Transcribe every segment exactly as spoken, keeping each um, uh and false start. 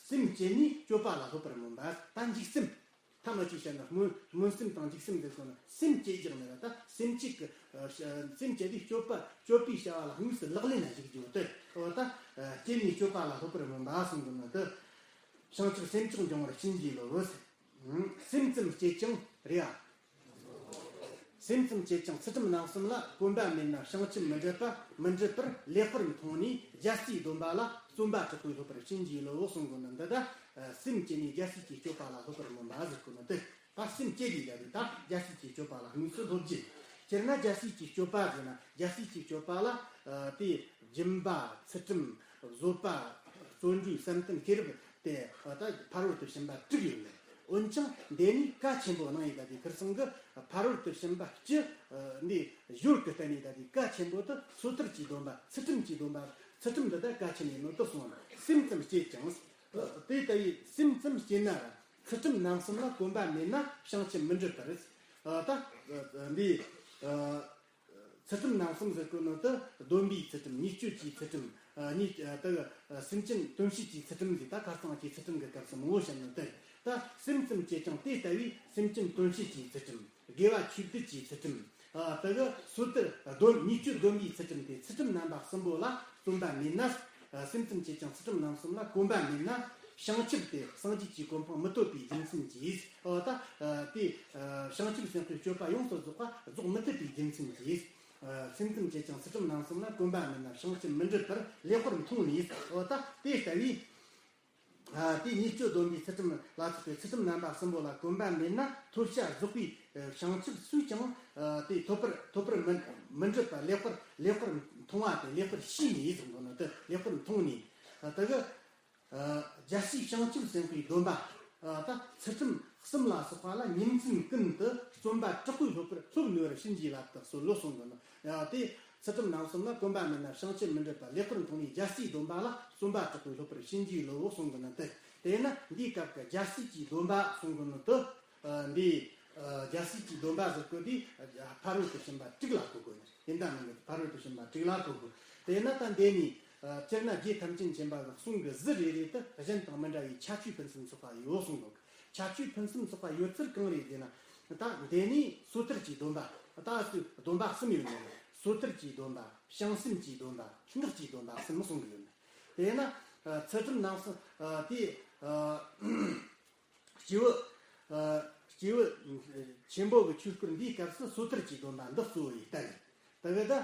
སེམས་བསྐྱེད་ནས་སྤྱོད་པ་ལ་སློབ་པར་སྨོན་པ། ད་འཇུག་སེམས། ཐ་མ་གཅིག་བཤད་ན་སྨོན་སྨོན་སེམས་དང་འཇུག་སེམས་འདི་ཚོ་ནི་སེམས་བསྐྱེད་རྒྱག་ནི་ར། ད་སེམས་བསྐྱེད་ཀྱི་ཨ་སེམས་བསྐྱེད་དེ་སྤྱོད་པ་སྤྱོད་པའི་བྱ་བ་ལ་དངོས་སུ་ལག་ལེན་ལ་འཇུག་རྒྱུ་དེ། འོ་ད་ཨ་བསྐྱེད་ནས་སྤྱོད་པ་ལ་སློབ་པར་སྨོན་པ་གསུངས་དགོས་ནི་དེ། བྱང་ཆུབ་སེམས་མཆོག་འབྱུང་བར་བྱིན་གྱིས་རློབས། སེམས་ཙམ་བསྐྱེད་ཅིང་རེད་ཨ། སེམས་ཙམ་བསྐྱེད་ཅིང་ཚུལ་ཁྲིམས་རྣམ་གསུམ་ལ་གོམས་པ་མེད་ན་བྱང་ཆུབ་མི་འགྲུབ་པ་མི་འགྲུབ་པར་ལེགས་པར་མཐོང་ནས་རྒྱལ་སྲས་སྡོམ་པ་ལ་བརྩོན་པ་དྲག་པོས་སློབ་པར་བྱིན་གྱིས་རློབས་གསུང་དགོས་ནི་འདི། ད་སེམས་བསྐྱེད་ནས་རྒྱལ་སྲས་ཀྱི་སྤྱོད་པ་ལ་སློབ་པར་སྨོན་པ་ཟེར་དགོས་ནི་འདི། ད་སེམས་བསྐྱེད་དེ་ཡ་དེ་ད་རྒྱལ་སྲས་ཀྱི་སྤྱོད་པ་ལ་དངོས་སུ་སློབ་རྒྱུ། སྤྱིར་ན་རྒྱལ་སྲས་ཀྱི་སྤྱོད་པ་ཟེར་ན་རྒྱལ་སྲས་ཀྱི་སྤྱོད་པ་ལ་ཨ་དེ་སྦྱིན་པ་ཚུལ་ཁྲིམས་བཟོད་པ་བརྩོན་འགྲུས་བསམ་གཏན་ཤེས་རབ་དེ་ཨ་ད་ཕ་རོལ་ཏུ་ཕྱིན་པ་དྲུག་ཡོད་ནི། འོན་ཀྱང་འདི་ནི་གལ་ཆེན་པོ་གནང་ཡོད་ད་དེ་ཁིར་ཚང་གི་ཕ་རོལ་ཏུ་ཕྱིན་པ་སྤྱི་ཨ་འདི་ཞོར་གྱི་བསྟན་ཡོད་ད་དེ་གལ་ཆེན་པོ་དེ་སོ་ཐར་གྱི་སྡོམ་པ་ཚུལ་ཁྲིམས་ཀྱི་སྡོམ་པ་ཚུལ་ཁྲིམས་འདི་ད་གལ་ཆེན་ཡིན་ནོ་དེ་གསུངས། སེམས་ཙམ་བསྐྱེད་ཅིང་། དེ་ལྟ་བུའི་སེམས་ཙམ་བསྐྱེད་ན་ར། ཚུལ་ཁྲིམས་རྣམ་གསུམ་ལ་གོམས་པ་མེད་ན་བྱང་ཆུབ་མི་འགྲུབ་པར། ཨ་ད་འདི་ཨ་ཚུལ་ཁྲིམས་རྣམ་གསུམ་ཟེར་གོ་ནོ་དེ་སྡོམ་པའི་ཚུལ་ཁྲིམས། ཉེས་སྤྱོད་ཀྱི་ཚུལ་ཁྲིམས། ཨ་ཉེས་ཨ་ད་སེམས་ཅན་དོན་བྱེད་ཀྱི་ཚུལ་ཁྲིམས་ཟེར། ད་ཁ་སང་གི་ཚུལ་ཁྲིམས་ཀྱི་སྐབས་སུ་མང་བོ་བཤད་ནོ་དེ། ད་སེམས་ཙམ་བསྐྱེད་ཅིང་དེ་ལྟ་བུའི་སེམས་ཅན་དོན་བྱེད་ཀྱི་ཚུལ་ཁྲིམས། དགེ་བ་ཆོས་སྡུད་ཀྱི་ཚུལ་ཁྲིམས། ཨ་དེ་གི་སོ་ཐར་སྡོམ་ཉེས་སྤྱོད་སྡོམ་པའི་ཚུལ་ཁྲིམས་ཏེ་ཚུལ་ཁྲིམས་རྣམ་པ་གསུམ་པོ་ལ་བརྩོན་པ་མེད་ན། ཨ་སེམས་ཙམ་བསྐྱེད་ཅིང་ཚུལ་ཁྲིམས་རྣམ་གསུམ་ལ་གོམས་པ་མེད་ན་བྱང་ཆུབ་སྟེ་སངས་རྒྱས་ཀྱི་གོ་འཕང་མི་ཐོབ་པའི་རྒྱུ་མཚན་གྱིས། ཨོ་ད་ཨ་དེ་ཨ་བྱང་ཆུབ་སེམས་དཔའི་སྤྱོད་པ་ཡོངས་སུ་རྫོགས་པ་རྫོགས་མི་ཐུབ་པའི་རྒྱུ་མཚན་གྱིས། ཨ་སེམས་ཙམ་བསྐྱེད་ཅིང་ཚུལ་ཁྲིམས་རྣམ་གསུམ་ལ་གོམས་པ་མེད་ན་བྱང་ཆུབ་མི་འགྲུབ་པར་ལེགས་པར་མཐོང་ནས། ཨོ་ད་དེ་ལྟ་བུའི། ཨ་དེ་ཉེས་སྤྱོད་སྡོམ་པའི་ཚུལ་ཁྲིམས་ལ་སོགས་པའི་ཚུལ་ཁྲིམས་རྣམ་པ་གསུམ་པོ་ལ་གོམས་པ་མེད་ན་ཐོབ་བྱ་རྫོགས་པའི་བྱང་ཆུབ་སུས་ཀྱང་ཨ་དེ་ཐོབ་པར་ཐོབ་པར་མི་མི་འགྲུབ་པ་ལེགས་པར་ལེགས་པར་མཐོང་བ་དེ་ལེགས་པར་ཤེས་ནས་གསུངས་པ་ནི་དེ་ལེགས་པར་མཐོང་ནས། ཨ་དེ་གི་ཨ་རྒྱལ་སྲས་བྱང་ཆུབ་སེམས་དཔའི་སྡོམ་པ་ཨ་ད་ཚུལ་ཁྲིམས་གསུམ་ལ་སོགས་པ་ལ་ཉིན་མཚན་ཀུན་ཏུ་བརྩོན་པ་དྲག་པོས་སློབ་པར་སློབ་ནུས་པར་བྱིན་གྱིས་བརླབ་ཏུ་གསོལ་ལོ་གསུངས་པ་ནི། ཨ་དེ་ཚུལ་ཁྲིམས་རྣམ་གསུམ་ལ་གོམས་པ་མེད་ན་བྱང་ཆུབ་མི་འགྲུབ་པ་ལེགས་པར་མཐོང་ནས་རྒྱལ་སྲས་སྡོམ་པ་ལ་བརྩོན་པ་དྲག་པོས་སློབ་པར་བྱིན་གྱིས་རློབས་གསུང་གི་ནི་སྟེ། དེས་ན་འདིའི་སྐབས་ཀྱི་རྒྱལ་སྲས་ཀྱི་སྡོམ་པ་གསུང་གི་ནི་དེ། ཨ་འདི་ཨ་རྒྱལ་སྲས་ཀྱི་སྡོམ་པ་ཟེར་གོ་དེ་ཕ་རོལ་ཏུ་ཕྱིན་པ་དྲུག་ལ་གོ་དགོས་ནི། དེ་འདྲ་མིན་གི་ཕ་རོལ་ཏུ་ཕྱིན་པ་དྲུག་ལ་གོ་དགོས། དེས་ན་ད་འདི་ནི་ཨ་སྤྱིར་ན་རྗེ་ཐམས་ཅད་མཁྱེན་པ་གི་གསུང་གི་གཞི་རེ་རེ་དེ་གཞན་དང་མི་འདྲ་བའི་ཁྱད་ཆོས་ཕུན་སུམ་ཚོགས་པ་ཡོད་གསུང་གི། ཁྱད་ཆོས་ཕུན་སུམ་ཚོགས་པ་ཡོད་ཚུལ་གང་རེད་ཟེར་ན། ད་འདི་ནི་སོ་ཐར་གྱི་སྡོམ་པ། ད་སོ་སྡོམ་པ་གསུམ་ཡོད་ནི། སོ་ཐར་གྱི་སྡོམ་པ། བྱང་སེམས་ཀྱི་སྡོམ་པ། སྔགས་ཀྱི་སྡོམ་པ་གསུམ་གསུང་གི་ཡོད་ནི། དེས་ན་ཨ་ཚུལ་ཁྲིམས་རྣམ་གསུམ་ཨ་དེ་ཨ་སྐྱེས་བུ་ཨ་སྐྱེས་བུ་ཆེན་པོ་གི་ཆོས་སྐོར་འདིའི་སྐབས་སུ་སོ་ཐར་གྱི་སྡོམ་པ་འདི་གཙོ་བོ་ཡིན་ལྟ་ཡིན། དེ་གི་ད་ཨ་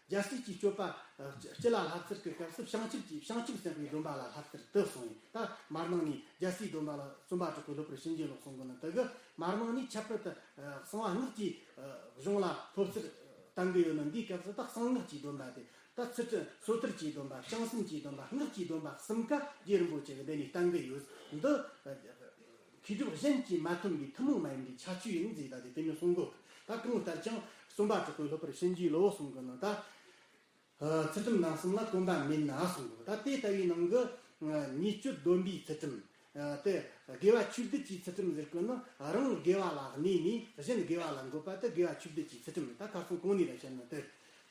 རྒྱལ་སྲས་ཀྱི་སྤྱོད་པ་ཨ་སྤྱི་ལ་བསླབ་ཚུལ་གྱི་སྐབས་སུ་བྱང་ཆུབ་ཀྱི་བྱང་ཆུབ་སེམས་དཔའི་སྡོམ་པ་ལ་བསླབ་ཚུལ་དུ་གསུངས་ཡིན། ད་མར་ནང་ནས་རྒྱལ་སྲས་སྡོམ་པ་ལ་བརྩོན་པ་དྲག་པོས་སློབ་པར་བྱིན་གྱིས་རློབས་གསུང་གི་ནི་དེ་གི་མར་ནང་ནས་ཁྱད་པར་དུ་ཨ་གསང་བ་སྔགས་ཀྱི་ཨ་གཞུང་ལ་སློབ་ཚུལ་བསྟན་གི་ཡོད་ནི། འདིའི་སྐབས་སུ་ད་གསང་སྔགས་ཀྱི་སྡོམ་པ་དེ། ད་ཚུལ་ཁྲིམས་སོ་ཐར་གྱི་སྡོམ་པ། བྱང་སེམས་ཀྱི་སྡོམ་པ། སྔགས་ཀྱི་སྡོམ་པ་གསུམ་ཀ་རྗེ་རིན་པོ་ཆེ་གི་འདི་ནས་བསྟན་གི་ཡོད། འདི་མཁས་གྲུབ་གཞན་གྱིས་མ་ཐོན་པའི་ཐུན་མོང་མ་ཡིན་པའི་ཁྱད་ཆོས་ཡིན་ཟེར། ད་དེ་དེ་ནས་གསུང་གོ། ད་གང་ལྟར་ཀྱང་བརྩོན་པ་དྲག་པོས་སློབ་པར་བྱིན་གྱིས་རློབས་གསུང་གི་ནི། ད་ཚུལ་ཁྲིམས་རྣམ་གསུམ་ལ་གོམས་པ་མེད་ན་གསུང་གོ། ད་དེ་ལྟ་བུའི་ནང་གི་ཉེས་སྤྱོད་སྡོམ་པའི་ཚུལ་ཁྲིམས། ཨ་དེ་དགེ་བ་ཆོས་སྡུད་ཀྱི་ཚུལ་ཁྲིམས་ཟེར་གོ་ནི། རང་དགེ་བ་ལ་གནས་ནས་གཞན་དགེ་བ་ལ་འགོད་པ་དེ་དགེ་བ་ཆོས་སྡུད་ཀྱི་ཚུལ་ཁྲིམས། ད་ཁ་སང་གོང་ནས་ལ་བཤད་ན་དེ།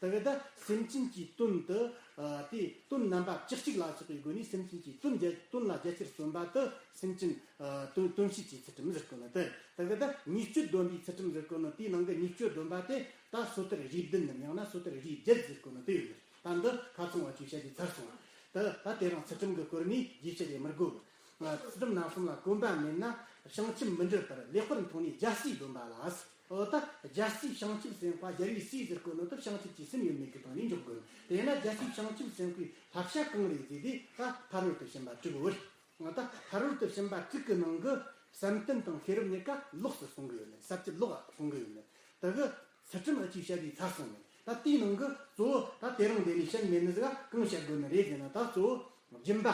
དེ་གི་ད་སེམས་ཅན་གྱི་དོན་དུ་ཨ་དེ་དོན་རྣམ་པ་བཅུ་གཅིག་ལ་སོགས་པའི་སྒོ་ནས་སེམས་ཅན་གྱི་དོན་རྒྱ་དོན་ལ་རྒྱ་ཆེར་བརྩོན་པ་དེ་སེམས་ཅན་ཨ་དོན་དོན་བྱེད་ཀྱི་ཚུལ་ཁྲིམས་ཟེར་གོ་ནི་དེ། དེ་གི་ད་ཉེས་སྤྱོད་སྡོམ་པའི་ཚུལ་ཁྲིམས་ཟེར་གོ་ནི་དེའི་ནང་གི་ཉེས་སྤྱོད་སྡོམ་པ་དེ་ད་སོ་ཐར་རིགས་བདུན་ནམ་ཡང་ན་སོ་ཐར་རིགས་བརྒྱད་ཟེར་གོ་ནི་དེ་ཡོད་ནི། ད་འདི་ཁ་ཚང་བ་ཅིག་བཤད་ཀྱི་ཚར་སོང་། ད་ད་དེ་རིང་ཚུལ་ཁྲིམས་ཀྱི་སྐོར་ནས་རྒྱས་བཤད་ཡེ་མི་དགོས་གི། ཚུལ་ཁྲིམས་རྣམ་གསུམ་ལ་གོམས་པ་མེད་ན་བྱང་ཆུབ་མི་འགྲུབ་པར་ལེགས་པར་མཐོང་ནས་རྒྱལ་སྲས་སྡོམ་པ་ལ། འོ་ད་རྒྱལ་སྲས་བྱང་ཆུབ་སེམས་དཔའ་རྒྱལ་བའི་སྲས་ཟེར་གོ་ནོ་ད་བྱང་ཆུབ་ཀྱི་སེམས་ཡོད་མེད་ཀྱི་སྟེང་ནས་འཇོག་དགོས། དེས་ན་རྒྱལ་སྲས་བྱང་ཆུབ་སེམས་དཔའི་བསླབ་བྱ་གང་རེད་ཟེར་དུས་ད་ཕ་རོལ་ཏུ་ཕྱིན་པ་དྲུག་ཡོད། ད་ཕ་རོལ་ཏུ་ཕྱིན་པ་དྲུག་གི་ནང་གི་བསམ་གཏན་དང་ཤེས་རབ་གཉིས་ཀ་ལོགས་སུ་གསུང་གི་ཡོད་ནི། ས་བཅད་ལོགས་གསུང་གི་ཡོད་ནི། ད་གི་ཚུལ་ཁྲིམས་ཨ་ཅིག་བཤད་དུས་ཚར་སོང་ནི། ད་དེའི་ནང་གི་གཙོ་བོ་ད་དེ་རིང་འདི་ནས་བཤད་མེད་ནི་ཟིག་ག་གང་བཤད་དགོས་ནི་རེད་ཟེར་ན། ད་གཙོ་བོ་སྦྱིན་པ།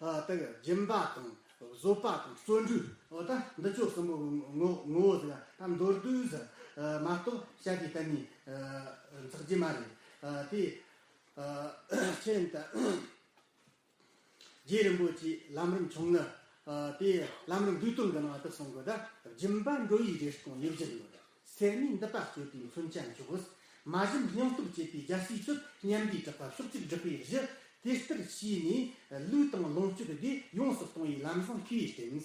ཨ་ད་གི་སྦྱིན་པ་དང་བཟོད་པ་དང་བརྩོན་འགྲུས། འོ་ད་འདི་ཚོ་གསུམ་པོ་ངོ་ངོ་བོ་ཟིག་ག་ད་མདོར་བསྡུས་ཟིག་མ་གཏོགས་བཤད་དུས་གཏན་ནས་འཚག་རྒྱུ་མ་རེད། ཨ་དེ་ཨ་ཁྱེད་ད། རྗེ་རིན་པོ་ཆེས་ལམ་རིམ་ཆུང་ངུ་ཨ་དེ་ལམ་རིམ་བསྡུས་དོན་གྱི་ནང་དུ་གསུང་གི། ད་སྦྱིན་པ་འགྲོ་བའི་རེ་སྐོང་ཡིད་བཞིན་ནོར། སེར་སྨད་འདུན་པ་སྤྱོད་པའི་མཚོན་ཆ་མཆོག། མ་བྱིན་སྙིང་སྟོབས་བསྐྱེད་པའི་རྒྱལ་སྲས་ཚོལ། སྙན་པའི་གྲགས་པ་ཕྱོགས་གཅིག་བསྒྲགས་པའི་གཞི། དེ་ལྟར་བྱས་ནས་ལུས་དང་ལོངས་སྤྱོད་ ཆོས་དེ་ཡོངས་སུ་གཏོང་བའི་ལམ་བཟང་ཤེས་བསྟེན།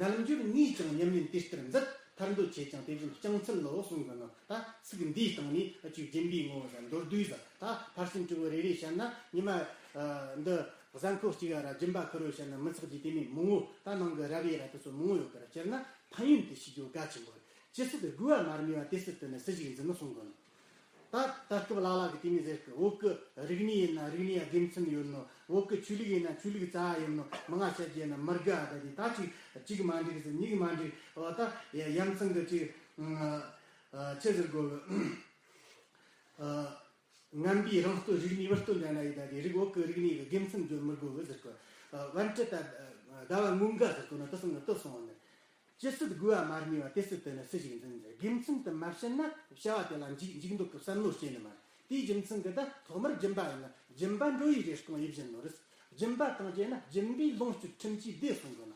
རྣལ་འབྱོར་ངས་ཀྱང་ཉམས་ལེན་དེ་ལྟར་མཛད། ཐར་འདོད་ཆེ་ཀྱང་དེ་བཞིན་བསྐྱང་འཚལ་ལོ་གསུངས་གི་ནོ། ད་ཚིག་འདིའི་སྟེང་ནས་ཨ་ཅིག་སྦྱིན་པའི་ངོ་བོ་དང་མདོར་བསྡུས་ཟ། ད་ཕར་ཕྱིན་དྲུག་པོ་རེ་རེ་བཤད་ན་ཉི་མ་ཨ་འདི་གཟའ་འཁོར་གཅིག་ག་ར་སྦྱིན་པ་ཁུར་བོ་བཤད་ན་མི་ཚོགས་ཀྱི་དེ་མིན་མང་བོ། ད་ནང་གི་རབ་དབྱེ་ར་དེ་ཚོ་མང་བོ་ཡོད་གི་ར། སྤྱིར་ན་ཕན་ཡོན་དེ་ཤེས་རྒྱུ་གལ་ཆེན་པོ་རེད། ཇི་སྲིད་དགོས་པ་མ་རྨིས་པ་དེ་སྲིད་དུ་ནི་སུ་ཞིག་འཛིན་ནོ་གསུངས་དགོས་ནོ། ད་ད་སྐབས་ལ་ལ་གི་དེ་མི་ཟེར་གི། བོད་གི་རིག་གནས་ཡིན་ན་རིག་གནས་དགེ་མཚན་ཡོད་ནོ། བོད་གི་ཆོས་ལུགས་ཡིན་ན་ཆོས་ལུགས་རྩ་བ་ཡིན་ནོ། མི་ང་བཤད་རྒྱུ་ཡིན་ན་མི་དགའ། ད་དེ་ད་ཅིག་གཅིག་མ་འགྲིག་ཟེར་གཉིས་མ་འགྲིག། འོ་ད་ཡ་ཡ་མཚན་གི་ཅིག་ཨ་ཆི་ཟེར་དགོས་གི། ཨ་ངན་པའི་རང་སྟོན་རིག་གནས་བུ་སྟོན་འདྲ་ན་ཡི་ད་དེ་རིག་བོད་གི་རིག་གནས་གི་དགེ་མཚན་བརྗོད་མི་དགོས་གི་ཟེར་གི། ཨ་བན་ཏི་ད་ཟླ་བ་སྔོན་འགའ་ཟེར་གི་ནོ། དེ་སོང་ནི་དེ་སོང་ནི། ཇི་སྲིད་དགོས་པ་མ་རྨིས་པ་དེ་སྲིད་དུ་ནི་སུ་ཞིག་འཛིན་ཟེར། དགེ་མཚན་དུ་མ་བྱས་ན་བྱ་བ་དེ་ལ་འཇུག་འཇུག་ལྡོག་གི་བསམ་བློ་སྐྱེ་ནི་མ་རེད། དེའི་རྒྱུ་མཚན་གྱིས་ད་ཐོག་མར་སྦྱིན་པ་ཡིན་ན་སྦྱིན་པ་འགྲོ་བའི་རེ་སྐོང་ཡིད་བཞིན་ནོ་རེད། སྦྱིན་པ་བཏང་རྒྱུ་ན་སྦྱིན་པས་ལོངས་སྤྱོད་ཁྲིམས་ཀྱིས་བདེ་གསུང་གི་ན།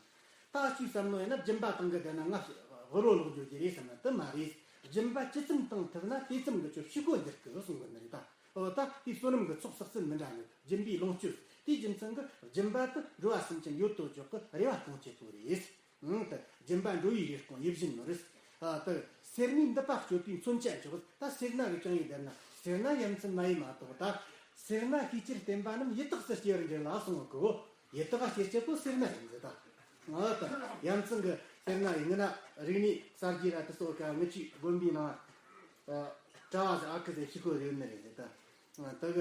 ད་ཅིག་བསམ་བློ་ཡིན་ན་སྦྱིན་པ་བཏང་གི་བསྡད་ན་ང་དབུལ་བོ་ལོག་འགྱོ་རྒྱུ་རེད་བསམ་ན་དེ་མ་རེད། སྦྱིན་པ་ཇི་ཙམ་བཏང་ཐུབ་ན་དེ་ཙམ་གྱིས་ཁྱོད་ཕྱུག་པོ་འགྱུར་གི་གསུང་གི་ནི་རེད་ད། འོ་ད་དེའི་བསོད་ནམས་ཀྱི་ཚོགས་བསགས་ཚུལ་མི་འདྲ་ནི། སྦྱིན་པས་ལོངས་སྤྱོད། དེའི་རྒྱུ་མཚན་གྱིས་སྦྱིན་པ་དེ་འགྲོ་བ་སེམས་ཅན་ཡོད་དོ་ཅོག་གི་རེ་བ་སྐོང་བྱེད་པོ་རེད། ཨང་། ད་སྦྱིན་པ་འགྲོ་བའི་རེ་སྐོང་ཡིད་བཞིན་ནོ་རེད། ཨ་ད་སེར་སྣའི་མདུད་པ་གཅོད་པའི་མཚོན་ཆ་མཆོག། ད་སེར་སྣ་གི་རྐྱང་ཡིན་བསྡད་ན་སེར་སྣ་ཡ་མཚན་མ་ཡིན་མ་གཏོགས། ད་སེར་སྣ་ཤས་ཆེར་བསྟེན་པ་རྣམས་ཡི་དྭགས་སུ་སྐྱེ་བར་འགྱུར་ལ་གསུངས་གོ། ཡི་དྭགས་སྐྱེ་ཆེད་པོ་སེར་སྣ་ཡིན་ཟེར་ད། ཨ་ད་ཡ་མཚན་གི་སེར་སྣ་ཡིན་ན་རིག་གནས་གསར་བརྗེ་ར་དེ་ཚོ་ག་ངི་ཆོའི་དགོན་པའི་ནང་གྲྭ་བ་ཟེར་ཨ་ཁུ་ཟེར་ཤི་ཁོ་རེ་ཡོད་ནི་རེད་ཟེར་ད། ད་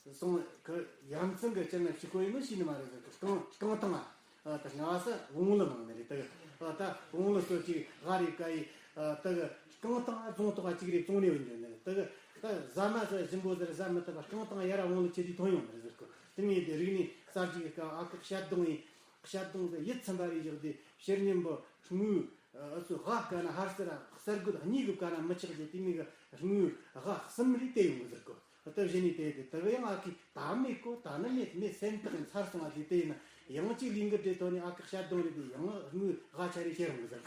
གི་སོང་གི་ཡ་མཚན་གི་ཅན་ན་ཕྱི་ཁོ་ཡིན་ནོ་ཤི་ནི་མ་རེད་ཟེར་གི། རྐང་རྐང་ཐང་ཨ། ད་ང་ས་བོང་ལི་ནང་ནི་རེད་ད་གི། ཨ་ད་བོང་ལི་སོ་ཅིག་ཧ་རེ་ཀ་ཡི། ཨ་ད་གི་རྐང་ཐང་ཨ་རྫོང་ཐོག་ཨ་ཅིག་རེ་བཙོང་ནས་ཡོད་འདི་ནི་རེད་ད་གི། ད་ཟ་མ་ཟ་ཞིམ་པོ་ཟེར་ཟ་མི་ཐུབ་པ་རྐང་ཐང་ཡ་ར་བོང་ལི་ཆེ་དུས་ཐོན་ཡོང་ནི་རེད་ཟེར་གི། དེ་ནས་དེ་རིག་གནས་གསར་བརྗེ་གི་སྐབས་ཨ་ཁུ་ཤ་དུང་ཡིན། ཤ་དུང་ཟེར་ཡིད་ཚིམ་པ་རེ་བཞག་དེ་ཕྱིར་ཉིན་པོ་དངུལ་ཨ་སུ་ཧ་ཀ་ན་ཧར་སེ་ར་གསར་འགོད་གཉིས་གི་ཀ་ན་མི་ཆགས་ཀྱི་དེ་མི་གི་དངུལ་ཧ་གསུམ་རེ་སྟེར་ཡོང་གི་ཟེར་གོ། སྟབས་བཞི་ནས་དེ་དེ་དག་ཡང་ཨ་ཁུས་ད་མེད་གོ། ད་ནི་མེད་མེད་སེམས་ཐག་ཚར་སོང་བ་དེ་དེ་ཡིན་ན་ཡང་གཅིག་ལིང་གི་འདྲེ་ཐོག་ནས་ཨ་ཁུ་ཤ་དུང་རེད་དེ་ཡང་དངུལ་ཧ་ཆ་རེ་ཁྱེར་ཡོང་གི་ཟེར་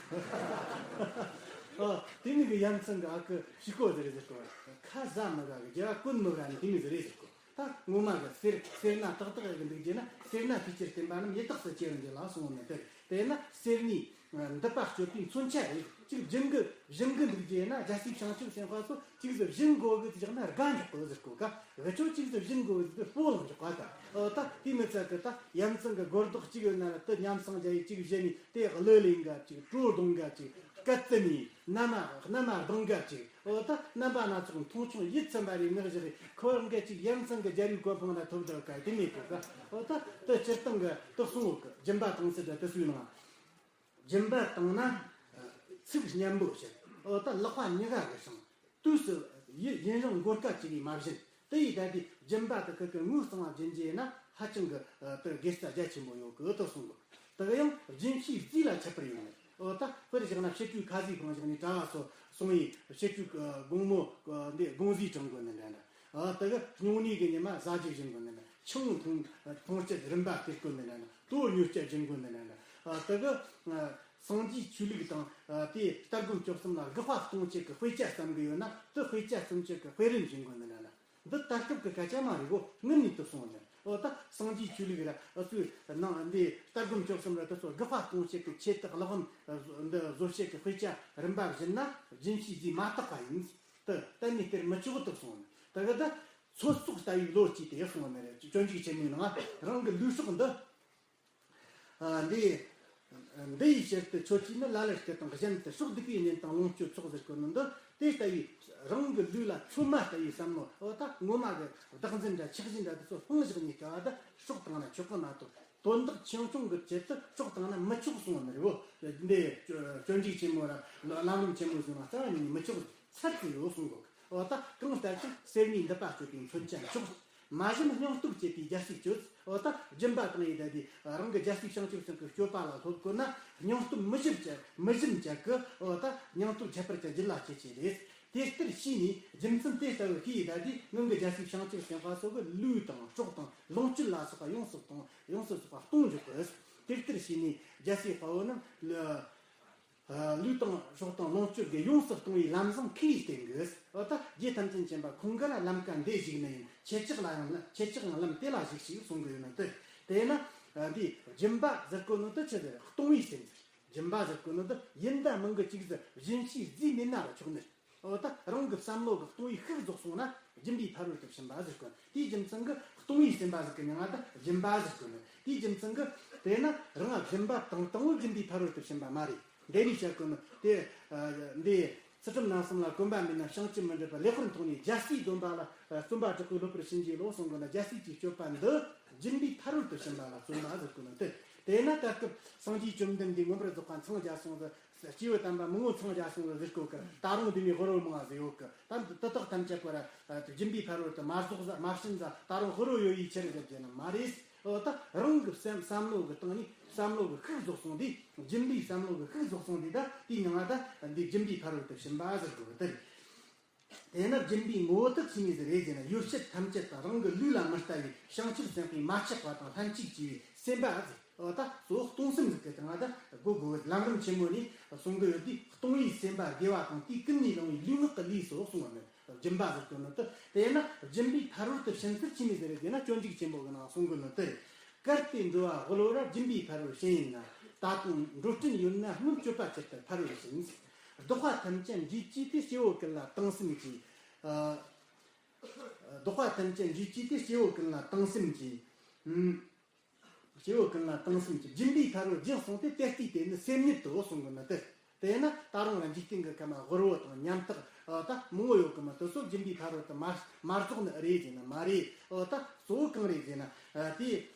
གོ། ཨ་དེ་མི་གི་ཡ་མཚན་གི་ཨ་ཁུ་ཤི་ཁོ་ཟེར་ཟེར་གོ། ཁ་ཟ་མི་དགའ་གི་རྒྱལ་བ་ཀུན་མི་དགའ་ནི་དེ་མི་ཟེར་རེད་ཟེར་གོ། ད་ངོ་མ་གི་སེར་སེར་སྣ་ཏག་ཏག་ཡག་གི་འདུག་རྒྱུ་ན་སེར་སྣ་ཤས་ཆེར་བསྟེན་པ་རྣམས་ཡི་དྭགས་སུ་སྐྱེ་བར་འགྱུར་ལ་གསུངས་ནས། དེ་དེས་ན་སེར་སྣའི་མདུད་པ་གཅོད་པའི་མཚོན་ཆ་རེད། གཅིག་སྦྱིན་གི་སྦྱིན་གི་འདུག་རྒྱུ་ན་རྒྱལ་སྲས་བྱང་ཆུབ་སེམས་དཔའ་སོགས་གཅིག་ཏུ་སྦྱིན་དགོས་གི་བཞག་ན་དགའ་འཇོག་གི་ཟེར་གོ་ཀ། འུ་ཆོ་གཅིག་ཏུ་སྦྱིན་དགོས་གི་ཟེར་སྤོ་ལངས་འཇོག་པ་ད། ཨོ་ད་དེ་མི་ཚད་གི་ད་ཡ་མཚན་གི་སྒོར་རྡོག་གཅིག་ཡོད་ན་ར་དེ་ཉམས་སངས་རྒྱ་ཡི་གཅིག་བཞེས་ནས་དེ་གླུ་ལེན་ག་གཅིག་བྲོ་བརྡུང་ག་གཅིག་སྐད་དེ་ནས་མནའ་མ་མནའ་མ་སྡང་ག་གཅིག། འོ་ད་རྣམ་པ་སྣ་ཚོགས་མཐོང་ཆུང་ཡིད་ཚིམ་པ་རེ་མངགས་བཞག་རེ་ཁོ་འགའ་ཅིག་ཡ་མཚན་གི་རྒྱལ་བའི་གོ་འཕང་ལ་ཐོབ་འདྲ་ག་དེ་མེད་གོ་ག། འོ་ད་དེ་སྤྱིར་བཏང་གི་དེ་གསུང་འོག་གི་སྦྱིན་པ་བཏང་ཚུལ་དེ་དེ་སུའི་ནང་། སྦྱིན་པ་བཏང་ན་ཚིག་སྙན་པོ་བཤད། འོ་ད་ལག་པ་མྱི་དགའ་གི་ཞིང་དུས་སུ་ཡི་ཡིན་རུང་མགོ་སྐ་ཅིག་གིས་མ་བཞིན། དེ་ཡིས་ད་དེ་སྦྱིན་པ་དེ་ཁུ་ཁུ་ངོས་གཙང་བ་སྦྱིན་རྒྱུ་ཡིན་ན་ཧ་ཅང་གི་དེ་དགེ་རྩ་རྒྱ་ཆེན་པོ་ཡོད་གི་དེ་གསུང་གི། དེ་གི་ཡང་སྦྱིན་བྱའི་རྫས་ལ་ཁྱད་པར་ཡོད་ནི། འོ་ད་དཔེར་བཞག་ན་ཕྱི་དྲོའི་ཁ་ཟས་གང་བཞག་ནས་གྲྭ་བ་ཚོ་སོང་ཡིན་ཕྱི་དྲོའི་དགོང་མོ་འདི་དགོང་ཟས་དྲང་དགོས་ནི་འདྲ་འདྲ། ཨ་དེ་གི་སྙུང་གནས་གི་ཉི་མ་ཟ་རྒྱུ་སྦྱིན་དགོས་ནི་འདྲ། ཆང་འཐུང་འཐུང་སྤྱད་རིམ་པ་སྟེར་དགོས་ནི་འདྲ་འདྲ། དོ་ཉོ་སྤྱད་སྦྱིན་དགོས་ནི་འདྲ་འདྲ། ཨ་དེ་གི་སངས་རྒྱས་ཆོས་ལུགས་དང་དེ་ལྟ་སྒོམ་སྤྱོད་གསུམ་ལ་དགག་པ་གཏོང་བྱེད་ཀྱི་དཔེ་ཆ་བསམ་གི་ཡོད་ན་དེ་དཔེ་ཆ་བསམ་བྱེད་ཀྱི་དཔེ་རིན་སྦྱིན་དགོས་ནི་འདྲ་འདྲ། འདི་ལྟ་སྐབས་ཀྱི་སྐད་ཆ་མ་རེད་གོ། དངོས་གནས་དུ་སོང་ནས། འོ་ད་སངས་རྒྱས་ཆོས་ལུགས་ར་ཨ་ཚོའི་ནང་འདི་ལྟ་སྒོམ་སྤྱོད་གསུམ་ར་དེ་ཚོ་དགག་པ་གཏོང་བྱེད་ཀྱི་ཆེད་དུ་ལག་ལེན་འདི་བཟོ་བྱེད་ཀྱི་དཔེ་ཆ་རིམ་པ་བཞིན་ན་སྦྱིན་བྱའི་རྫས་མ་དག་པ་ཡིན། དེ་གཏན་ནས་སྟེར་མི་ཆོག་དུ་སོང་ནས། དེ་གི་ད་ཚོད་བཙོག་ལྟ་བུའི་བློ་སྐྱེས་ཏེ་སོང་བ་མ་རེད། སྤྱོད་འཇུག་ཆེན་མོའི་ནང་རང་གི་ལུས་སྲོག་འདི། ཨ་འདི་འདི་ཡི་ཕྱིར་དུ་མཆོད་ཅིག་ནི་ལ་ལར་སྐུ་དང་གཞན་དུ་སྲོག་སྡིག་པའི་གཉེན་དང་ལོངས་སྤྱོད་ཚོགས་ཟེར་གོ་ནི་འདི་དེ་ལྟ་བུའི་རང་གི་ལུས་ལ་ཚོད་མ་ལྟ་བུའི་བསམ་མནོ། འོ་ད་ངོ་མ་གི་བདག་འཛིན་འདྲ་ཆགས་ཞེན་འདྲ་དེ་ཚོ་སྤང་བཞག་ནས་དཀའ་བ་ད་སྲོག་བཏང་ན་ཆོག་གི་མ་གཏོགས་དོན་དག་ཆེ་ཆུང་གི་ཆེད་དུ་སྲོག་བཏང་ན་མི་ཆོག་གསུངས་པ་མ་རེད་བོ། འདི་སྤྱོད་འཇུག་ཆེན་མོ་ར་ལམ་རིམ་ཆེན་མོ་ཟེར་ན་རྩ་བ་ཉིད་ནས་མི་ཆོག་ཚར་གྱི་ཡོད་གསུང་གོ། འོ་ད་གང་ལྟར་ཀྱང་སེར་སྣའི་མདུད་པ་གཅོད་པའི་མཚོན་ཆ་མཆོག། མ་བྱིན་སྙིང་སྟོབས་བསྐྱེད་པའི་རྒྱལ་སྲིད་སྤྱོད། འོ་ད་སྦྱིན་པ་བཏང་ཡི་ད་དེ་རང་གི་རྒྱལ་སྲས་བྱང་ཆུབ་སེམས་ཀྱི་སྤྱོད་པ་ལ་སློབ་དགོས་ན་སྙིང་སྟོབས་མི་ཞིམ་བྱ་མི་ཞིམ་བྱ་གི། འོ་ད་སྙིང་སྟོབས་ཁྱད་པར་ཅན་རྒྱུད་ལ་སྐྱེ་ཆེད་རེད། དེ་ལྟར་ཤེས་ནས་རྒྱུ་མཚན་དེ་ལྟ་བུ་ཤེས་ཡི་ད་དེ་སྔོན་གྱི་རྒྱལ་སྲས་བྱང་ཆུབ་སེམས་དཔའ་སོགས་ཀྱི་ལུས་དང་སྲོག་དང་ལོངས་སྤྱོད་ལ་སོགས་པ་ཡོངས་སུ་གཏོང་ཡོངས་སུ་རྫོགས་པ་གཏོང་འཇུག་གི། དེ་ལྟར་ཤེས་ནས་རྒྱལ་སྲས་དཔའ་བོ་རྣམས་ལུས་དང་སྲོག་དང་ལོངས་སྤྱོད་ཀྱི་ཡོངས་སུ་གཏོང་བའི་ལམ་བཟང་མཁས་པའི་རྟེན་གྱིས། འོ་ད་རྗེ་ཐམས་ཅད་མཁྱེན་པ་ཁོང་གི་ལ་ལམ་ཀ་འདི་ཞིག་ནི་ཡིན། ཁྱེད་ཅག་ལ་ཡང་ཁྱེད་ཅག་ཡང་ལམ་དེ་ལ་ཞུགས་ཤིག་གསུང་གི་ཡོད་ནོ། དེ་དེས་ན་ ཨ། འདི་སྦྱིན་པ་ཟེར་གོ་ནོ་དེ་ཆི་ཟེར། གཏོང་བའི་སེམས་ཟེར། སྦྱིན་པ་ཟེར་གོ་ནོ་དེ་ཡིན་ད་མིན་གི་ཅིག་ཟེར། བཞིན་ཤེས་རྫས་མེད་ན་ར་ཆོག་ནི། འོ་ད་རང་གི་བསམ་བློ་གི་གཏོང་བའི་ཤུགས་རྫོགས་སོང་ན་སྦྱིན་པའི་ཕ་རོལ་ཏུ་ཕྱིན་པ་ཟེར་གོ་ནི། དེའི་རྒྱུ་མཚན་གི་གཏོང་བའི་སེམས་པ་ཟེར་གི་མྱིང་ང་ད་སྦྱིན་པ་ཟེར་གོ་ནི། དེའི་རྒྱུ་མཚན་གི་དེ་ན་རང་སྦྱིན་པ་དང་དང་བོ་སྦྱིན་པའི་ཕ་རོལ་ཏུ་ཕྱིན་པ་མ་རེད། འདི་ནི་བཤད་གོ་ནི་དེ། ཨ། འདི་ཚུལ་ཁྲིམས་རྣམ་གསུམ་ལ་གོམས་པ་མེད་ན་བྱང་ཆུབ་མི་འགྲུབ་པ། ལེགས་པར་མཐོང་ནས་རྒྱལ་སྲས་སྡོམ་པ་ལ། ཨ། བརྩོན་པ་དྲག་པོས་སློབ་པར་བྱིན་གྱིས་རློབས་གསུང་གོ་ན། རྒྱལ་སྲས་ཀྱི་སྤྱོད་པ་འདི་སྦྱིན་པའི་ཕ་རོལ་ཏུ་ཕྱིན་པ་ལ་བརྩོན་པ་ཟེར་གོ་ནི་དེ། དེས་ན་ད་སྐབས་སངས་རྒྱས་བཅོམ་ལྡན་འདས་མངོན་པར་རྫོགས་པ་འཚང་རྒྱ་སོང་ཟེར། སྐྱེས་བུ་དམ་པ་མང་བོ་འཚང་རྒྱ་སོང་ཟེར་གོ་གི། ད་རུང་འདི་མོའི་ཧོ་རོ་མང་ཟེར་ཡོད་གི། ད་འདི་དག་ཐམས་ཅད་པོ་ར། ཨ། སྦྱིན་པའི་ཕ་རོལ་ཏུ་མ་རྫོགས་ཟ། མ་ཕྱིན་ཟ། ད་རུང་ཧོ་རོ་ཡོད་ཡི་ཕྱིར་ཟེར་གྱི་ནི་མ་རེད། འོ་ད་རང་གི་བསམ་བསམ་བློ་གི་སྟེང་ནས་བསམ་བློ་གི་ཤུགས་རྫོགས་སོང་དུས། སྦྱིན་པའི་བསམ་བློ་གི་ཤུགས་རྫོགས་སོང་དུས། ད་དེའི་མྱིང་ང་ད་འདི་སྦྱིན་པའི་ཕ་རོལ་ཏུ་ཕྱིན་པ་ཟེར་དགོས་པ་དེ་རེད། དེས་ན་སྦྱིན་པའི་ངོ་བོ་དག་ཅི་ནས་ཟེར་རེད་ཟེར་ན། ཡོ་བྱད་ཐམས་ཅད་དང་རང་གི་ལུས་ལ་མི་ལྟ་བའི་བྱང་ཆུབ་སེམས་དཔའི་མ་ཆགས་པ་དང་ལྷན་ཅིག་བྱེད་པའི་སེམས་པ་ཟེར། འོ་ད་གཙོ་བོ་གཏོང་སེམས་ཟེར་གི་དང་ང་ད་དགོས་དགོས། ལམ་རིམ་ཆེན་མོ་ནས་གསུང་གི་ཡོད་དུས། གཏོང་བའི་སེམས་པ་དགེ་བ་དང་དེའི་ཀུན་ནས་བསླང་བའི་ལུས་ངག་གི་ལུས་སོགས་གསུངས་པ་ནི་སྦྱིན་པ་ཟེར་གོ་ནི་དེ། དེས་ན་སྦྱིན་པའི་ཕ་རོལ་ཏུ་ཕྱིན་ཚུལ་ཅི་ནས་ཟེར་རེད་ཟེར་ན། སྤྱོད་འཇུག་ཆེན་པོ་གི་ནང་གསུང་གི་ནི་དེ་རེད། གལ་ཏེ་འགྲོ་བ་དབུལ་བོར་སྦྱིན་པའི་ཕ་རོལ་ཕྱིན་ཡིན་ན། ད་དུང་འགྲོ་དྲན་ཡོད་ན་སྔོན་སྤྱོད་པ་ཇི་ལྟར་ཕ་རོལ་ཕྱིན། བདོག་པ་ཐམས་ཅད་འདུས་བགྱིས་ཏེ། སྐྱེ་བོ་ཀུན་ལ་དང་སེམས་ཀྱིས། ཨ། བདོག་པ་ཐམས་ཅད་འདུས་བགྱིས་ཏེ། སྐྱེ་བོ་ཀུན་ལ་དང་སེམས་ཀྱིས། ཨུམ། སྐྱེ་བོ་ཀུན་ལ་དང་སེམས་ཀྱིས། སྦྱིན་པའི་ཕ་རོལ་རྒྱག་སོང་སྟེ། དེ་ལྟའི་དེ་ནི་སེམས་ཉིད་དོ་གསུང་གི་ནི་དེ། དེས་ན་ད་རུང་ར་འཇིག་རྟེན་གྱི་ཁམས་དབུལ་བོ་དང་ཉམ་ཐག་ད་མང་བོ་ཡོད་གི་མི། དེ་ཚོ་སྦྱིན་པའི་ཕ་རོལ་ཏུ་མ་མ་རྫོགས་ནི་རེད་ཟེར་ན་མ་རེད། འོ་ད་གཙོ་བོ་གང་རེད་ཟེར་ན། ཨ། དེ།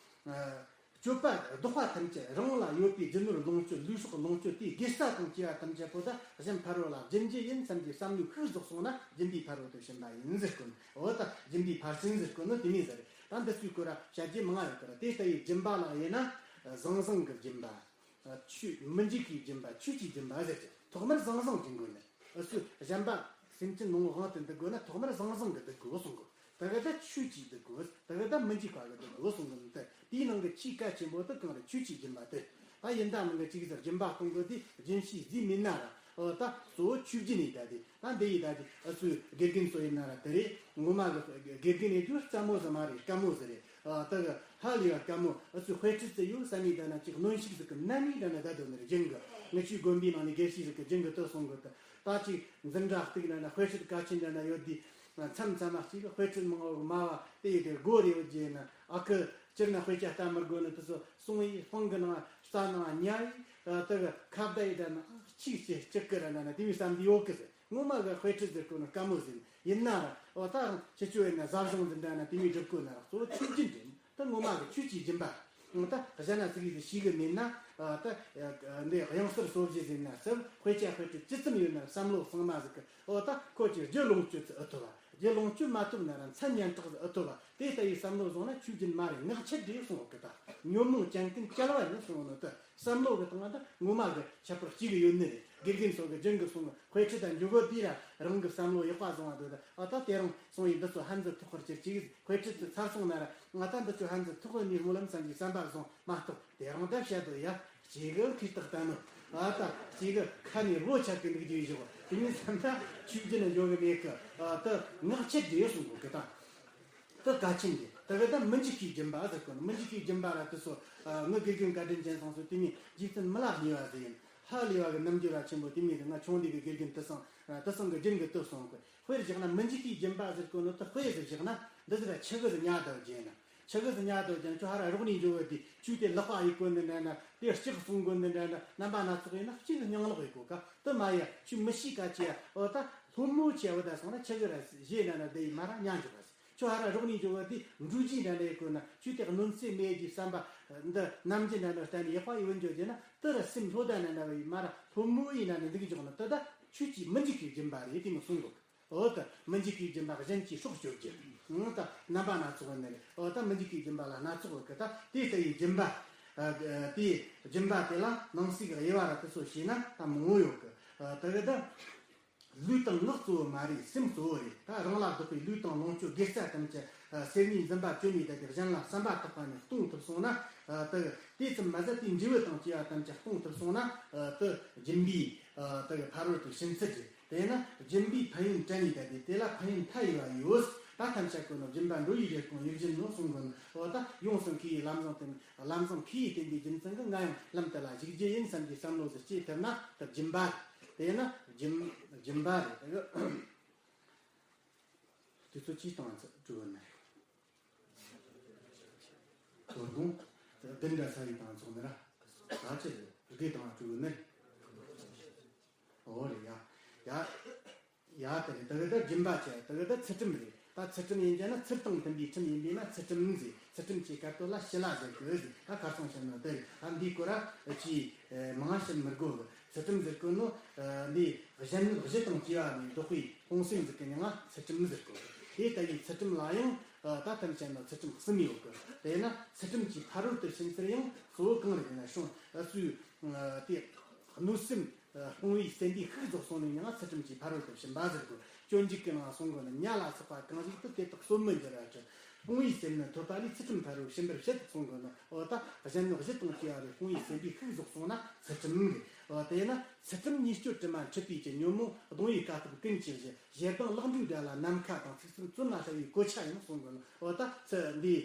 ཨ། སྤྱོད་པ་བདོག་པ་ཐམས་ཅད། རང་ལ་ཡོད་པའི་རྒྱུ་ནོར་ལོངས་སྤྱོད། ལུས་སྲོག་ལོངས་སྤྱོད། དེའི་དགེ་རྩ་དང་བཅས་པ་ཐམས་ཅད་པོ་ད་གཞན་ཕ་རོལ་ལ་སྦྱིན་རྒྱུ་ཡིན་བསམ་གྱི་བསམ་བློའི་ཤུགས་རྫོགས་སོང་ན་སྦྱིན་པའི་ཕ་རོལ་ཏུ་ཕྱིན་པ་ཡིན་ཟེར་གོ་ནི། འོ་ད་སྦྱིན་པའི་ཕར་ཕྱིན་ཟེར་གོ་ནི་དེ་ནས་ཟེར། ད་འདི་ཚོའི་སྐོར་ལ་བཤད་རྒྱུ་མང་ང་ཡོད་ཀི་ར། དེ་ལྟ་བུའི་སྦྱིན་པ་ལ་དབྱེ་ན། ཨ། ཟང་ཟིང་གི་སྦྱིན་པ། ཨ། ཆོས། མི་འཇིགས་པའི་སྦྱིན་པ། ཆོས་ཀྱི་སྦྱིན་པ་ཟེར་གྱི། ཐོག་མར་ཟང་ཟིང་སྦྱིན་དགོས་ནི། འུ་ཚོས་གཞན་པ་སེམས་ཅན་ནང་དབང་དུ་འདུ་དགོས་ན་ཐོག་མར་ཟང་ཟིང་གི་འདུ་དགོས་གསུང་གི། དེ་ག་ད་ཆོས་ཀྱི་འདུ་དགོས། དེ་ག་ད་མི་འཇིགས་པ་གི་འདུ་དགོས་གསུང་གི་ནི་དེ། དེའི་ནང་གི་ཆེས་གལ་ཆེན་པོ་དེ་གང་རེད། ཆོས་ཀྱི་སྦྱིན་པ་དེ། ད་ཡིན་ད་མིན་གི་ཅིག་ཟེར་སྦྱིན་པ་གཏོང་དགོས་དུས་རྒྱུན་ཤེས་རྫས་མེད་ན་ར། འོ་ད་གཙོ་བོ་ཆོས་བརྒྱུད་ནས་ད་དེ། ད་འདི་ཡི་ད་དེ་འུ་ཚོའི་དགེ་རྒན་ཚོ་ཡིན་ན་ར་དེ་རེད། ངོ་མ་གི་དགེ་རྒན་ཡིན་རྒྱུ་རྩ་མོ་ཟིག་མ་རེད། དཀའ་མོ་ཟིག་རེད། ཨ། དེ་གི་ཧ་ལས་པ་དཀའ་མོ། འུ་ཚོའི་དཔེ་ཁྲིད་ཟིག་ཡོད་བསམ་མི་ད་ན་ཅིག་གནོན་ཤུགས་ཟིག་གི་ནམ་ཡིན་ད་ན་ད་དོ་ནི་རེད། རྒྱུན་གི་ངེད་ཆོའི་དགོན་པའི་ནང་ནས་དགེ་བཤེས་ཟིག་གི་རྒྱུན་གི་དེ་གསུང་གི། ད་ད་ཅིག་འཛིན་གྲྭ་གཅིག་ན་ན་དཔེ་ཁྲིད་གལ་ཆེན་འདྲ་ན་ཡོད་དུས། མཚམས་མཚམས་མ་གཅིག་གི་དཔེ་ཁྲིད་མང་བོ་མ་བ་དེ་ཡི་དེ་སྒོ་རེ་ཡོད་རྒྱུ་ན། ཨ་ཁུ་སྤྱིར་ན་དཔེ་ཆ་ལྟ་མི་དགོས་ནི་དེ་ཚོ་གསུང་ཡི། སྤང་གི་ནང་རྩྭ་ནང་ཉལ་ཡི། ཨ། དེ་གི་ཁ་བརྡ་ཡི་ད་ན་གཅིག་བྱེད་གཅིག་གི་ར་ན་ན་དེ་མོ་བསམ་གི་ཡོད་གི་ཟེར། ངོ་མ་གི་དཔེ་ཁྲིད་ཟེར་གོ་ནི་དཀའ་མོ་ཟིག་ཡིན་ན་ར། འོ་ད་རང་ཁྱེད་ཆོ་ཡིན་ན་ཟབ་སྦྱོང་འདི་འདྲ་ན་དེ་མོ་སྒྲུབ་དགོས་ན་ར། གཙོ་བོ་ཆོས་བརྒྱུད་འདི་ད་ངོ་མ་གི་ཆོས་ཀྱི་སྦྱིན་པ། འོ་ད་གཞན་ན་ཚིག་ཡིག་ཤེས་གི་མེད་ན། ཨ། ད་འདི་དབྱངས་གསལ་སོ་བཞི་ཟིན་ན་སྲིད། དཔེ་ཆ་དཔེ་ཁྲིད་ཇི་ཙམ་ཡོད་ན་ར་བསམ་བློ་གཙང་མ་ཟིག་གི། འོ་ད་ཁོ་ཅིག་རྒྱུ་ལོངས་སྤྱོད་ཚུ་ཨེ་ཐུབ་པ། རྒྱུ་ལོངས་སྤྱོད་མ་ཐུབ་ན་ར་མཚན་སྙན་གྲགས་ཟིག་ཨེ་ཐུབ་པ། དེ་ལྟ་བུའི་བསམ་བློ་བཟུང་ན་ཆོས་བརྒྱུད་མ་རེད། ངག་འཁྱལ་རེད་གསུང་གི། ད་ཉོན་མོངས་ཅན་ཀུན་བསྐྱལ་བ་ཡིན་གསུང་ནི་དེ། བསམ་བློ་གི་སྟེང་ན་ད་ངོ་མ་གི་ཁྱད་པར་གཅིག་ཡོད་ནི་རེད། དགེ་རྒན་ཚོ་གི་རྒྱུན་གི་གསུང་གི། དཔེ་ཁྲིད་དང་འཇུག་གི་དུས་ར་རང་གི་བསམ་བློ་ཡག་པ་བཟུང་བ་འདུག་ད། ཨ། ད་དེ་རིང་གསུང་ཡིན་འདི་ཚོ་ཕན་ཚུན་ཐུག་པར་གྱུར་ཅིག། དཔེ་ཁྲིད་ཚོ་ཚར་སོང་ན་ར་ང་ད་འདི་ཚོ་ཕན་ཚུན་ཐུག་གི་ནི་སྨོན་ལམ་བསམ་གྱི་བསམ་པ་བཟུང་མ་གཏོགས། དེ་རིང་ད་བཤད་དོ་ཡ། གཅིག་གི་ཁུར་ཐག་བལྟས་ནོ། ཨ། ད་གཅིག་གི་ཁ་ནས་རོ་ཆག་གི་འདུག་རྒྱུ་བཞག། དེ་ནས་བསམ་ན་ཆོས་བརྒྱུད་ནས་འཇོག་གི་མེད་གི། ཨ། ད་ངག་འཁྱལ་རེད་གསུང་གི་ད། དེ་གལ་ཆེན་གྱི། དེ་གི་ད་མི་འཇིགས་པའི་སྦྱིན་པ་ཟེར་གོ་ནི། མི་འཇིགས་པའི་སྦྱིན་པ་ར་དེ་ཚོ། ཨ། ངའི་དགེ་རྒན་བཀའ་དྲིན་ཅན་སོང་སོང་དེ་མིན་རྗེ་བཙུན་མི་ལ་ཉེ་བ་ཟེར་ཡིན། ཧ་ལས་པ་གི་རྣམ་འགྱུར་ར་ཆེན་པོ་དེ་མིན་ང་ཆུང་དུས་གི་དགེ་རྒན་དེ་སང་དེ་སང་གི་རྒྱུན་གི་དེ་སོང་གི། དཔེར་བཞག་ན་མི་འཇིགས་པའི་སྦྱིན་པ་ཟེར་གོ་ནི་དེ་དཔེ་ཟེར་བཞག་ན་འདི་ཟེར་ཆི་གི་ཟེར་ཉལ་དུ་བརྒྱན་ན། ཆི་གི་ཟེར་ཉལ་དུ་བརྒྱན་ཁྱོད་ཧ་ར་རོགས་ནས་འཇོག་གི་དེ། ཁྱོད་དེ་ལག་པ་ཡི་གོ་ནི་འདྲ་ན། དེ་ལྕགས་གསུང་གོ་ནི་འདྲ་ན། རྣམ་པ་སྣ་ཚོགས་ཡིན་ན་གཅིག་སྙིང་ལོག་ཡི་གོ་ག། དེ་མ་ཡ་ཁྱོད་མི་ཤེས་ག་ཅི་ཡ། འོ་ད་སློང་མོ་ཆེ་བ་ད་སོང་ན་ཆི་གི་ར་བཞེས་ན་ན་དེ་ཡི་མ་ར་ཉལ་འཇོག་ག་ཟེར། ཁྱོད་ཧ་ར་རོགས་ནས་འཇོག་གི་དེ་འབྲུ་གཅིག་འདྲ་ན་ཡི་གོ་ན། ཁྱོད་དེ་གནོད་འཚེ་མེད་ཀྱི་བསམ་པ་འདི་ནམ་གྱི་འདྲ་ན་གཏན་ནས་ཡག་པ་ཡི་བོ་འཇོག་རྒྱུ་ན། དེ་ར་སེམས་ལྷོད་ད་ན་ན་བ་ཡི་མ་ར་སློང་མོ་ཡིན་ན་ནི་འདུག་འཇོག་ན་དེ་ད་ཆོས་ཀྱི་མི་འཇིགས་པའི་སྦྱིན་པ་རེད། དེ་མི་གསུང་གོ། འོ་ད་མི་འཇིགས་པའི་སྦྱིན་པ་གཞན་གྱི་སྲོག་གཅོད་རྒྱུ། འོ་ད་རྣམ་པ་སྣ་ཚོགས་ནི་རེད། འོ་ད་མི་འཇིགས་པའི་སྦྱིན་པ་ལ་སྣ་ཚོགས་ཡོད་གི། ད་དེ་ལྟ་བུའི་སྦྱིན་པ། ཨ། དེའི་སྦྱིན་པ་དེ་ལ་ནང་གསེས་ཀྱི་དབྱེ་བ་ར་དེ་ཚོ་ཤེས་ན་ད་མང་བོ་ཡོད་གི། ཨ། དེ་གི་ད་ལུས་དང་ངག་གཙོ་བོ་མ་རེད། སེམས་གཙོ་བོ་རེད། ད་རང་ལ་བདག་པའི་ལུས་དང་ལོངས་སྤྱོད་དགེ་རྩ་ཐམས་ཅད། ཨ། སེར་སྣའི་འཛིན་པ་བཅོས་ནས་ད་དེ་གཞན་ལ་བསམ་པ་དག་པ་ནས་གཏོང་ཐུབ་སོང་ན། ཨ། དེ་དེ་ཙམ་མ་ཟད་དེའི་འབྲས་བུ་དང་བཅས་པ་ཐམས་ཅད་གཏོང་ཐུབ་སོང་ན། ཨ། དེ་སྦྱིན་པའི། ཨ། དེ་གི་ཕ་རོལ་ཏུ་ཕྱིན་ཚུལ་རེད། དེས་ན་སྦྱིན་པའི་ཕན་ཡོན་བཀྲལ་ནས་བསྡད་དེ། དེ་ལ་ཕན་ཡོན་མཐའ་ཡས་པ་ཡོད། ད་ཐམས་ཅད་ཀུན་ནི་སྦྱིན་པ་འགྲོ་བའི་རེ་སྐོང་ཡིད་བཞིན་ནོ་གསུང་གི་ནོ། འོ་ད་ཡོངས་སུ་མཁས་པའི་ལམ་བཟང་དེ་ལམ་བཟང་མཁས་པའི་བསྟན་པའི་རྒྱུ་མཚན་གྱིས་ང་ཡང་ལམ་དེ་ལ་ཞུགས་རྒྱུ་ཡིན་བསམ་གྱི་བསམ་བློ་ཟིག་སྐྱེས་ཐུབ་ན་ད་སྦྱིན་པ་དེ་ན་སྦྱིན་སྦྱིན་པ་རེད། དེ་གི་དུས་ཚོད་ཅིག་བཏང་ཚུལ་བྲུ་བ་ནི་དོ་དགོང་བདུན་འདྲ་ས་ཡི་བཏང་ཚོགས་ནི་ར་ད་ཅི་རེད་དགེ་དང་བྲུ་བ་ནི། འོ་རེད་ཡ། ཡ། ཡ་དེ་རེད། དེ་གི་ད་སྦྱིན་པ་བྱས། དེ་གི་ད་ཚུལ་ཁྲིམས་རེད། ད་ཚུལ་ཁྲིམས་ཡིན་གྱི་ན་ཚུལ་དང་མཐུན་པའི་ཁྲིམས་ཡིན་པས་ན་ཚུལ་ཁྲིམས་ཟེར། ཚུལ་ཁྲིམས་ཀྱི་སྐབས་དོ་ལ་ཞི་ལ་ཟེར་གི་ཟེར། ད་ཁ་སང་བཤད་ནོ་དེ་རེད། ད་འདིའི་སྐོར་ར་ཅི་མང་བཤད་མི་དགོས་གི། ཚུལ་ཁྲིམས་ཟེར་གི་ནོ་འདི་གཞན་གཞི་དང་བཅས་པ་ནས་བཟློག་པའི་སྤོང་སེམས་ཟེར་གི་ནི་ང་ཚུལ་ཁྲིམས་ཟེར་གོ་གི། དེ་ལྟ་བུའི་ཚུལ་ཁྲིམས་ལ་ཡང་ད་ཐམས་ཅད་ནི་ཚུལ་ཁྲིམས་གསུམ་ཡོད་གི། དེས་ན་ཚུལ་ཁྲིམས་ཀྱི་ཕ་རོལ་ཏུ་ཕྱིན་ཚུལ་ཡང་གཙོ་བོ་གང་རེད་ན་བྱུང་སུའི་དེ་གནོད་སེམས། སྤོང་བའི་སེམས་པའི་ཤུགས་རྫོགས་སོང་ནས་ཡང་ཚུལ་ཁྲིམས་ཀྱི་ཕ་རོལ་ཏུ་ཕྱིན་པ་ཟེར་དགོས། སྤྱོད་འཇུག་གི་ནང་གསུངས་དགོས་ནི་ཉ་ལ་སོགས་པ་གང་ཞིག་ཏུ་དེ་དག་གསོན་མི་འགྱུར་བར་བྱེད། སྤོང་བའི་སེམས་ནི་ཐོབ་པ་ལས་ཚུལ་ཁྲིམས་ཕ་རོལ་ཕྱིན་པར་བྱེད་དུ་གསུངས་དགོས་ནི། འོ་ད་གཞན་ནི་གཞི་དང་བཅས་པ་ལས་སྤོང་བའི་སེམས་པའི་ཤུགས་རྫོགས་སོང་ན་ཚུལ་ཁྲིམས་རེད། འོ་དེས་ན་ཚུལ་ཁྲིམས་ཉེས་སྤྱོད་དྲི་མ་འཁྲུད་པའི་ཕྱིར་ཉོན་མོངས་གདུང་བའི་དཀའ་ཐུབ་ཀུན་གྱིས་བཞེས། ཞེ་སྡང་ལག་འགྲོའི་དགྲ་ལ་ནམ་མཁའ་དང་། ཚིག་གསུམ་བཙོན་ལ་བསྲེ་བའི་གོ་ཆ་ཡིན་གསུངས་དགོས་ནི། འོ་ད་ཚུལ་འདི་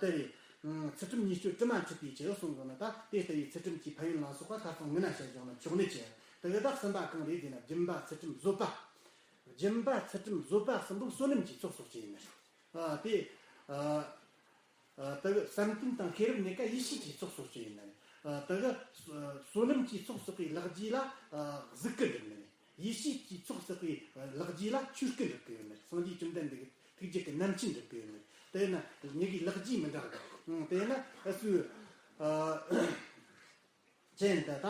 དེ་རེད། ཚུལ་ཁྲིམས་ཉེས་སྤྱོད་དྲི་མ་འཁྲུད་པའི་ཕྱིར་གསུངས་དགོས་ན། ད་དེ་ལྟ་བུའི་ཚུལ་ཁྲིམས་ཀྱི་ཕན་ཡོན་ལ་སོགས་པ་ཁ་སང་ངི་ན་བཤད་བཞག་ན་ཆོག་ནི་ཅི། དེ་གི་ད་གསུམ་པ་གང་རེད་ཟེར་ན་སྦྱིན་པ་ཚུལ་ཁྲིམས་བཟོད་པ། སྦྱིན་པ་ཚུལ་ཁྲིམས་བཟོད་པ་གསུམ་པོ་བསོད་ནམས་ཀྱི་ཚོགས་གསོག་ཅི་ཡིན་ན། ཨ་དེ་ཨ་ཨ་དེ་གི་བསམ་གཏན་དང་ཤེས་རབ་གཉིས་ཀ་ཡེ་ཤེས་ཀྱི་ཚོགས་གསོག་ཅི་ཡིན་ན། ཨ་དེ་གི་བསོད་ནམས་ཀྱི་ཚོགས་གསོག་པའི་ལེགས་སྐྱེས་ལ་ཨ་གཟུགས་སྐུ་འགྲུབ་ནི། ཡེ་ཤེས་ཀྱི་ཚོགས་བསགས་པའི་ལེགས་སྐྱེས་ལ་ཆོས་སྐུ་འགྲུབ་ཀྱི་ཡོད་མེད། སངས་རྒྱས་བཅོམ་ལྡན་འདས་ཀྱི་ཐུགས་རྗེ་གི་རྣམ་མཁྱེན་འགྲུབ་ཀྱི་ཡོད་མེད། དེས་ན་མྱི་གི་ལེགས་སྐྱེས་མི་འདྲ་གི། དེས་ན་ཨ་སུ་ཅན་ད་ད་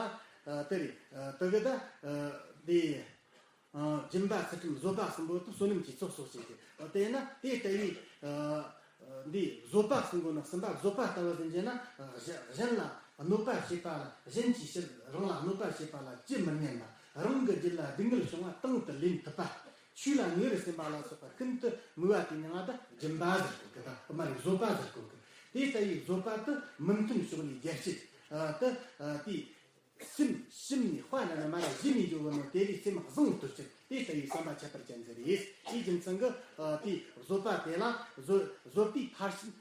དེ་རེད། དེ་གི་ད་དེ་སྦྱིན་པ་ཚུལ་ཁྲིམས་བཟོད་པ་གསུམ་པོ་དེ་བསོད་ནམས་ཀྱི་ཚོགས་གསོག་བྱེད་ཀྱི། དེས་ན་དེ་ལྟ་བུའི་འདི་བཟོད་པ་གསུམ་པོ་ནི་གསུམ་པ་བཟོད་པ་ལྟ་བུ་ཟིན་རྒྱུ་ན། གཞན་ལ་གནོད་པ་བྱེད་པ་ལ་གཞན་གྱི་ཕྱིར་རང་ལ་གནོད་པ་བྱེད་པ་ལ་ཅི་མི་སྙམ་པ། རང་གི་རྒྱུད་ལ་སྡུག་བསྔལ་བྱུང་བ་དང་དུ་ལེན་ཐུབ་པ། ཆོས་ལ་ངེས་པར་སེམས་པ་ལ་སོགས་པ་ཀུན་ཏུ་མོས་པ་དེ་ཉིད་ང་ད་སྦྱིན་པ་ཟེར་གོ་གི། ད་མ་རེད་བཟོད་པ་ཟེར་གོ་གི། དེ་ལྟ་བུའི་བཟོད་པ་དེ་མི་མཐུན་ཕྱོགས་ནས་རྒྱལ་བྱེད་དེ་དེ། སེམས་ཤིན་ནས་དཔའ་ན་ན་མ་ལ་ཞི་ནས་འཇོག་གི་ནོ། དེ་ལས་སེམས་བཟང་དུ་བྱེད། དེ་ལྟ་བུའི་བསམ་པ་ཁྱད་པར་ཅན་ཟེར་རེད། དེའི་རྒྱུ་མཚན་གྱིས་དེའི་བཟོད་པ་དེ་ལ་བཟོད་བཟོད་པའི་ཕར་ཕྱིན་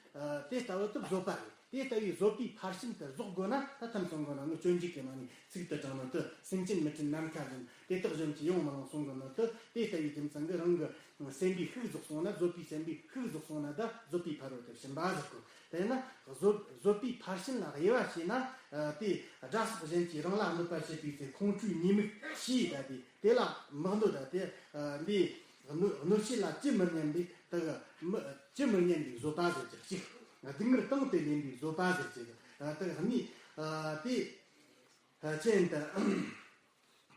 དེ་ལྟ་བུ་དེ་བཟོད་པ་རེད། དེ་ལྟ་བུའི་བཟོད་པའི་ཕར་ཕྱིན་དེ་རྫོགས་དགོས་ན། ད་ཐམས་ཅད་གོ་ན་ནི་སྤྱོད་འཇུག་གི་ནང་ནས་ཚིག་ཏུ་དྲངས་ནོ་དེ་སེམས་ཅན་མི་མཐུན་ནམ་མཁའ་བཞིན། དེ་དག་གཞན་གྱིས་ཡོང་མི་རུང་གསུངས་གི་ནོ་དེ། དེ་ལྟ་བུའི་རྒྱུ་མཚན་གྱིས་རང་གི་སེམས་པའི་ཤུགས་རྫོགས་སོང་ན། བཟོད་པའི་སེམས་པའི་ཤུགས་རྫོགས་སོང་ན་ད་བཟོད་པའི་ཕ་རོལ་ཏུ་ཕྱིན་པ་ཟེར་གོ། དེས་ན་བཟོད་བཟོད་པའི་ཕར་ཕྱིན་ལ་དབྱེ་བ་ཕྱེ་ན། དེ་དགྲ་སོགས་གཞན་གྱིས་རང་ལ་གནོད་པ་བྱེད་པའི་ཚེ་ཁོང་ཁྲོའི་ཉེས་དམིགས་ཤེས་ད་དེ་དེ་ལ་མི་གནོད་ད། དེ་འདི་གནོད་གནོད་བྱེད་ལ་ཅི་མི་སྙམ་པའི་དེ་གི་མི་ཅི་མི་སྙམ་པའི་བཟོད་པ་ཟེར་གྱི་གཅིག་སྡུག་བསྔལ་དང་དུ་ལེན་པའི་བཟོད་པ་ཟེར་གྱི་དེ་གི་གཉིས། དེ་ཅན་དུ།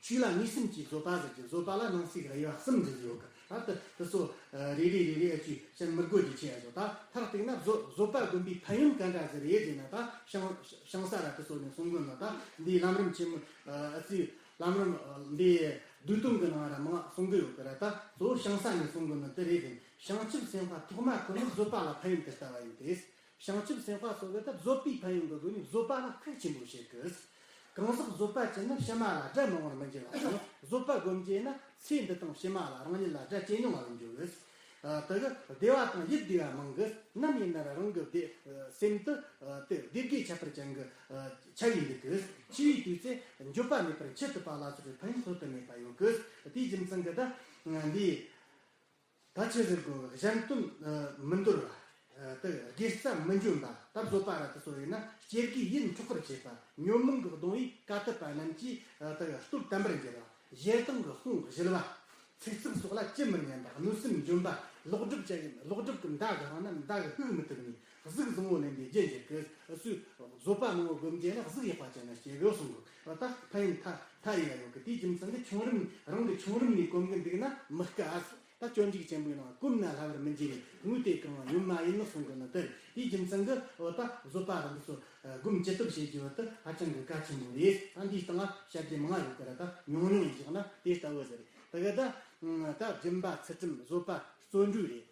ཆོས་ལ་ངེས་སེམས་ཀྱིས་བཟོད་པ་ཟེར་གྱི། བཟོད་པ་ལ་ནང་གསེས་ཀྱི་དབྱེ་བ་གསུམ་འདྲ་ཡོད་གི། ད་དེ་དེ་ཚོ་རེ་རེ་རེ་རེ་ཨ་ཅུ་བཤད་མི་དགོས་ཀྱི་ཆེད་ཨ་ཅོ། ད་མཐར་གཏུགས་ན་བཟོད་བཟོད་པ་སྒོམ་པའི་ཕན་ཡོན་ག་འདྲ་ཟེར་ཡོད་ཅེ་ན། ད་ཤིང་ཤིང་ས་ར་དེ་ཚོ་ནས་གསུང་གི་ནོ། ད་འདིའི་ལམ་རིམ་ཆེན་མོ་ཨ་ཙི་ལམ་རིམ་འདིའི་བསྡུས་དོན་གྱི་ནང་ར་མང་གསུང་གི་ཡོད་གི་ར། ད་གཙོ་བོ་ཤིང་ས་ནས་གསུང་གི་ནོ་དེ་རེད་ཟེར། བྱང་ཆུབ་སེམས་དཔའ་ཐོག་མ་ཁོ་ནི་བཟོད་པ་ལ་ཕན་ཡོན་དེ་ལྟ་བ་ཡིན་ཏེ། བྱང་ཆུབ་སེམས་དཔའ་སོགས་ཀྱིས་ད་བཟོད་པའི་ཕན་ཡོན་གྱི་སྒོ་ནས་བཟོད་པ་ལ་ཤུགས་ཆེན་པོ་བྱེད་དགོས། གང་ཟག་བཟོད་པ་ཅན་ནི་ཕྱི་མ་ལ་དགྲ་མང་བར་མི་འགྱུར་བ་དང་། བཟོད་པ་སྒོམ་རྒྱུ་ཡིན་ན་ཚེ་འདི་དང་ཕྱི་མ་ལ་རང་ཉིད་ལ་དགྲ་ཇེ་ཉུང་བར་འགྱུར་བས། ཨ་དེ་གི་བདེ་བ་དང་ཡིད་བདེ་བ་མང་གི། ནམ་ཡིན་ན་རང་གི་བདེ་སེམས་དེ་དེ་བདེ་དགེ་ཁྱད་པར་ཅན་གྱི་ཆ་ཡིན་འདུག་གི། འཆི་བའི་དུས་ཚེ་འགྱོད་པ་མེད་པར་འཆི་ཐུབ་པ་ལ་སོགས་པའི་ཕན་ཡོན་ཐོགས་དུ་མེད་པ་ཡོད་གི། དེའི་རྒྱུ་མཚན་གྱིས་ད་འདི། ད་ཆི་ཟེར་དགོས། གཞན་དོན་མི་འདོར་བ། དེ་དགེ་རྩ་མི་འཇོམས་པ། ད་བཟོད་པ་ར་དེ་ཚོ་ཡིན་ན་སྐྱེ་རྒུའི་ཡིད་འཕྲོག་པར་བྱེད་པ། ཉོན་མོངས་ཀྱི་གདུང་བས་དཀའ་ཐུབ་པ་རྣམས་ཀྱིས་དེ་སྟོབས་དམ་པར་འགྱུར་བ། ཞེ་སྡང་གི་དཔུང་གཞིལ་བ། ཚིག་རྩུབ་སོགས་ལ་ཅི་མི་སྙམ་པ། གནོད་སེམས་འཇོམས་པ། ལོག་སྒྲུབ་ཅན་ལོག་སྒྲུབ་ཀྱི་མདའ་གི་དབང་ན་མདའ་གི་ཕུག་མི་ཐུབ་ནས་གཟུགས་བཟང་པོ་ལེན་པའི་རྒྱུ་འགྱུར་གི། སུས་བཟོད་པ་མང་པོ་སྒོམ་རྒྱུ་ན་གཟུགས་ཡག་པ་ཅན་ལ་སྐྱེ་གི་གསུང་གི། ད་ཕན་ཡོན་མཐའ་མཐའ་ཡས་ཡོད་གི། དེའི་རྒྱུ་མཚན་ནི་ཆུང་རིམ་རང་གི་ཆུང་རིམ་ནས་གོམས་གི་འདུག་ན་མི་དཀའ། ད་སྤྱོད་འཇུག་ཆེན་པོའི་ནང་གོམས་ན་སླ་བར་མི་འགྱུར་བས། དངོས་དེ་གང་ཡོད་མ་ཡིན་ནོ་གསུང་གི་ནི་དེ་རེད། དེའི་རྒྱུ་མཚན་གྱིས་འོ་ད་བཟོད་པ་རང་སོ་སྒོམ་ཅི་ཐུབ་བྱེད་རྒྱུ་བ་དེ་ཧ་ཅང་གི་གལ་ཆེན་པོ་རེད། ད་འདིའི་སྟེང་ལ་བཤད་རྒྱུ་མང་ཡོད་གི་ར། ད་ཉུང་ཉུང་ཡིན་བཞག་ན་དེ་ལྟ་བུ་ཟེར་རེད། དེ་ག་ད་ད་སྦྱིན་པ་ཚུལ་ཁྲིམས་བཟོད་པ་བརྩོན་འགྲུས་རེད།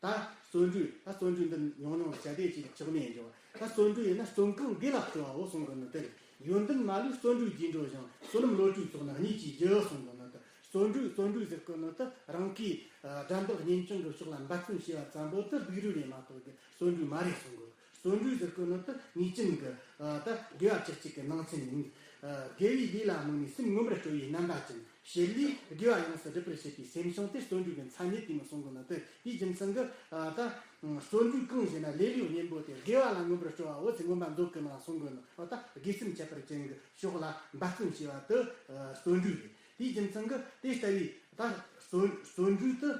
ད་བརྩོན་འགྲུས། ད་བརྩོན་འགྲུས་འདི་ཉུང་ཉུང་བྱ་དེ་ཅིག་ཆགས་ནས་འཇོག་ད་བརྩོན་འགྲུས་ཡིན་ན་བརྩོན་གང་དགེ་ལ་བརྩོན་པའོ་གསུང་གི་ནི་དེ་རེད། ཡོན་ཏན་མ་ལུས་བརྩོན་འགྲུས་ཀྱིས་འགྲུབ་ཞིང་། བསོད་ནམས་བློ་གྲོས་ཚོགས་ནི་གཉིས་ཀྱིས་རྒྱུ་གསུང་གི་ནི་དེ། བརྩོན་འགྲུས་བརྩོན་འགྲུས་ཟེར་གོ་ནོ་དེ་རང་གིས་ཨ་དགྲ་འདུལ་གཉེན་སྐྱོང་གི་ཕྱོགས་ལ་འབད་བརྩོན་བྱས་པ་ཙམ་པོ་དེ་སྡིག་རུས་རེད་མ་གཏོགས་ཀྱི་བརྩོན་འགྲུས་མ་རེད་གསུང་གི། བརྩོན་འགྲུས་ཟེར་གོ་ནོ་དེ་ངེས་ཅན་གྱི་ཨ་ད་དགེ་བ་བཅུ་གཅིག་གི་ནང་ཚན་ཡིན། ཨ་དགེ་བའི་ལས་ལ་དམིགས་ནས་སེམས་མངོན་པར་སྤྲོ་བའི་རྣམ་པ་ཅན། བྱེད་ལས་དགེ་བ་ཡོངས་སུ་སྒྲུབ་པར་བྱེད་པའི་སེམས་བྱུང་སྟེ་བརྩོན་འགྲུས་ཀྱི་མཚན་ཉིད་དེ་མི་གསུང་གི་ནོ་དེ། དེའི་རྒྱུ་མཚན་གྱིས་ཨ་ད་བརྩོན་འགྲུས་གང་ཞེ་ན་ལེ་ལོའི་གཉེན་པོ་སྟེ་དགེ་བ་ལ་མངོན་པར་སྤྲོ་བ་འོ་ཚེ་མངོན་པར་རྫོགས་ཀྱི་ནང་གསུང་གི་ནོ། ཨ་ད་དགེ་སེམས་ཁྱད་པར་ཅན་གྱི་ཕྱོགས་ལ་འབད་བརྩོན་བྱས་པ་དེ་ཨ་བརྩོན་འགྲུས་རེད། དེའི་རྒྱུ་མཚན་གྱིས་དེ་ལྟ་བུའི་ད་བརྩོན་བརྩོན་འགྲུས་དེ་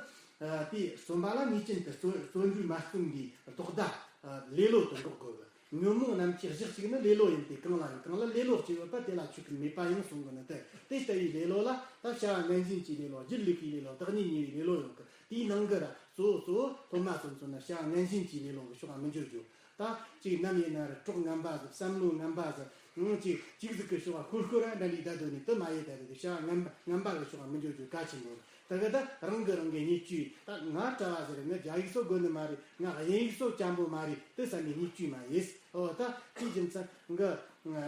ཨ་དེ་བརྩོན་པ་ལ་ངེས་ཅན་དུ་བརྩོན་བརྩོན་འགྲུས་མ་བརྩོན་པའི་ལྡོག་ཟླ་ཨ་ལེ་ལོ་དུ་འགོག་དགོས་གི། ཉོན་མོངས་རྣམས་ཀྱི་གཞི་གཅིག་ནི་ལེ་ལོ་ཡིན་ཏེ། གང་ལ་ཡང་གང་ལ་ལེ་ལོ་སྐྱེ་ཡོད་པ་དེ་ལ་ཆོས་ཀུན་མེད་པ་ཡིན་གསུང་གི་ནི་སྟེ། དེ་ལྟ་བུའི་ལེ་ལོ་ལ་ད་བྱ་བ་ངན་བཞིན་གྱི་ལེ་ལོ། རྒྱུད་ལུགས་ཀྱི་ལེ་ལོ། བདག་ཉིད་ཉེ་བའི་ལེ་ལོ་ཡོད་གི། དེའི་ནང་གི་ར་གཙོ་བོ་གཙོ་བོ་སློབ་མ་ཚོ་ཚོ་ནི་བྱ་བ་ངན་བཞིན་གྱི་ལེ་ལོ་གི་ཕྱོགས་ལ་མི་འགྱུར་རྒྱུ། ད་ཅིག་ནམ་ཡིན་ན་ར་གྲོགས་ངན་པ་ཟིག་བསམ་བློ་ངན་པ་ཟིག་ངང་ཅིག་ཅིག་ཟིག་གི་ཕྱོགས་ལ་ཁོར་ཁོར་ར་འདྲ་འདྲའི་བསྡད་དོ་ནི་དེ་མ་ཡེ་ད་རེད། བྱ་བ་ངན་པ་ངན་པ་གི་ཕྱོགས་ལ་མི་འགྱུར་རྒྱུ་གལ་ཆེན་པོ་རེད། ད་གི་ད་རང་གི་རང་གི་བརྙས་བཅོས། ད་ང་གྲྭ་བ་ཟེར། ང་རྒྱ་ཡིག་སོགས་དགོས་ནི་མ་རེད། ང་དབྱིན་ཡིག་སོགས་སྤྱང་པོ་མ་རེད། དེ་ས་ནས་བརྙས་བཅོས་མ་ཡིན། ཨོ་ད་དེའི་རྒྱུ་མཚན་གི་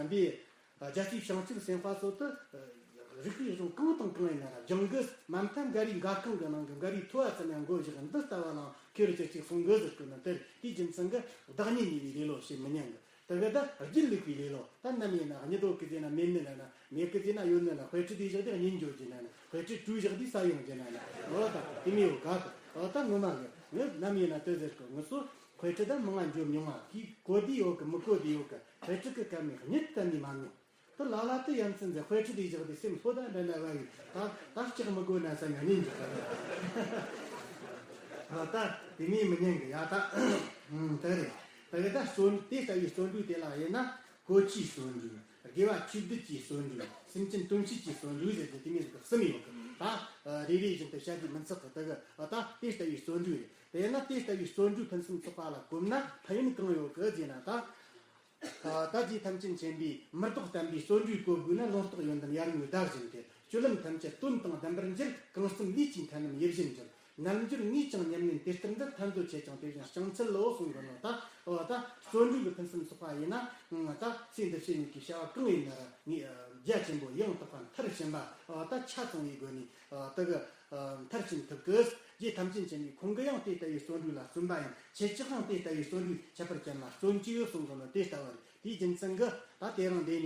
འདི་རྒྱལ་སྲས་བྱང་ཆུབ་སེམས་དཔའ་ཚོ་དེ་རིག་པའི་གཞུང་གང་དང་གང་ཡིན་ན་ར་སྦྱང་གི། མ་མཐའ་འགའ་རེའི་འགའ་གང་གི་ནང་གི་འགའ་རེའི་ཐོ་བ་ཙམ་ཡང་མགོ་བཞག་འདི་ལྟ་བ་ལའང་ཁེར་ཅིག་ཅིག་གསུང་གི་ཟེར་གི་ནི་དེ་རེད། དེའི་རྒྱུ་མཚན་གི་བདག་ཉིད་ཉེ་བའི་ལེ་ལོ་བྱེད་མི་ཉན་གི། དེ་གི་ད་རྒྱུད་ལུགས་པའི་ལེ་ལོ། ད་ནམ་ཡིན་ན་གཉིད་འདོགས་གི་ཟེར་ན་མེད་ནི་ལ་ན། མེད་གི་ཟེར་ན་ཡོད་ནི་ལ། དཔེ་ཁྲིད་དེ་བཞག་དེ་གཉིད་འགྱོ་གི་ན་ན། དཔེ་ཁྲིད་བྲུས་བཞག་དེ་ས་ཡོང་གི་ན་ན། འོ་ད་དེ་མི་ཡོད་ག་གི། འོ་ད་ངོ་མ་གི་ངས་ནམ་ཡིན་ན་དེ་ཟེར་གི། ངུ་སོ་དཔེ་ཁྲིད་ད་མང་ང་འགྱོ་མྱོང་བ་གི། གོ་དེ་ཡོད་གི་མི་གོ་དེ་ཡོད་གི། དཔེ་ཁྲིད་གི་སྐབས་ནས་གཉིད་གཏན་ནས་མ་མྱོང་། དེ་ལ་ལ་དེ་ཡ་མཚན་ཟེར། དཔེ་ཁྲིད་དེ་བཞག་དེ་སེམས་ལྷོད་ད་འདྲ་འདྲ་བ་ཡིན། ད་ད་ལྕགས་མི་དགོས་ན་ས་ན་ཉིན་འགྱོ་གི། འོ་ད་དེ་མི་མི་ཉན་གི་ཡ་ད། ཨང་། དེ་རེད། ད་གི་ད་བརྩོན་དེ་ལྟ་བུའི་བརྩོན་འགྲུས་དེ་ལ་དབྱེ་ན། གོ་ཆའི་བརྩོན་འགྲུས། དགེ་བ་ཆོས་སྡུད་ཀྱི་བརྩོན་འགྲུས། སེམས་ཅན་དོན་བྱེད་ཀྱི་བརྩོན་འགྲུས་ཟེར་ཏེ་དེ་མིན་གསུམ་ཡོད་གི། ད་རེ་རེ་བཞིན་དུ་བཤད་རྒྱུ་མི་ཚར་གི། ད་གི་ད་དེ་ལྟ་བུའི་བརྩོན་འགྲུས་རེད། དེས་ན་དེ་ལྟ་བུའི་བརྩོན་འགྲུས་ཕུན་སུམ་ཚོགས་པ་ལ་གོམས་ན་ཕན་ཡོན་གང་ཡོད་གི་ཟེར་ན། ད་ད་རྗེ་ཐམས་ཅད་མཁྱེན་པས་མི་ལྡོག་བསྟན་པའི་བརྩོན་འགྲུས་བཀོད་དགོས་ན། ལུང་རྟོགས་ཡོན་ཏན་ཡར་ངོའི་ཟླ་བཞིན་ཏེ། སྤྱོད་ལམ་ཐམས་ཅད་དོན་དང་ལྡན་པར་འགྱུར། གང་བརྩམས་ལས་ཀྱི་མཐའ་རྣམས་ཡིད་བཞིན་འགྱུར། རྣལ་འབྱོར་ངས་ཀྱང་ཉམས་ལེན་དེ་ལྟར་འདི། ཐར་འདོད་ཆེ་ཀྱང་དེ་བཞིན་སྦྱང་འཚལ་ལོ་གསུང་གི་ནོ། ད་འོ་ད་བརྩོན་འགྲུས་ཀྱི་ཕུན་སུམ་ཚོགས་པ་ཡིན་ན། ད་ཚེ་འདི་ཕྱི་གཉིས་ཀྱི་བྱ་བ་གང་ཡིན་ན་ར་ངས་རྒྱ་ཆེན་པོ་ཡང་དག་པ་མཐར་ཕྱིན་པ། འོ་ད་ཆ་ཚང་བའི་སྒོ་ནས་ད་གི་མཐར་ཕྱིན་ཐུབ་གི། རྗེ་ཐམས་ཅད་མཁྱེན་པས་ཁོང་གིས་ཡང་དེ་ལྟ་བུའི་བརྩོན་འགྲུས་ལ་བརྩོན་པ་ཡིན། ཁྱེད་ཅག་ཡང་དེ་ལྟ་བུའི་བརྩོན་འགྲུས་ཁྱད་པར་ཅན་ལ་བརྩོན་ཅིག་གསུང་གི་ནོ། དེ་ལྟ་བ་རེད། དེའི་རྒྱུ་མཚན་གྱིས་ད་དེ་རིང་འདི་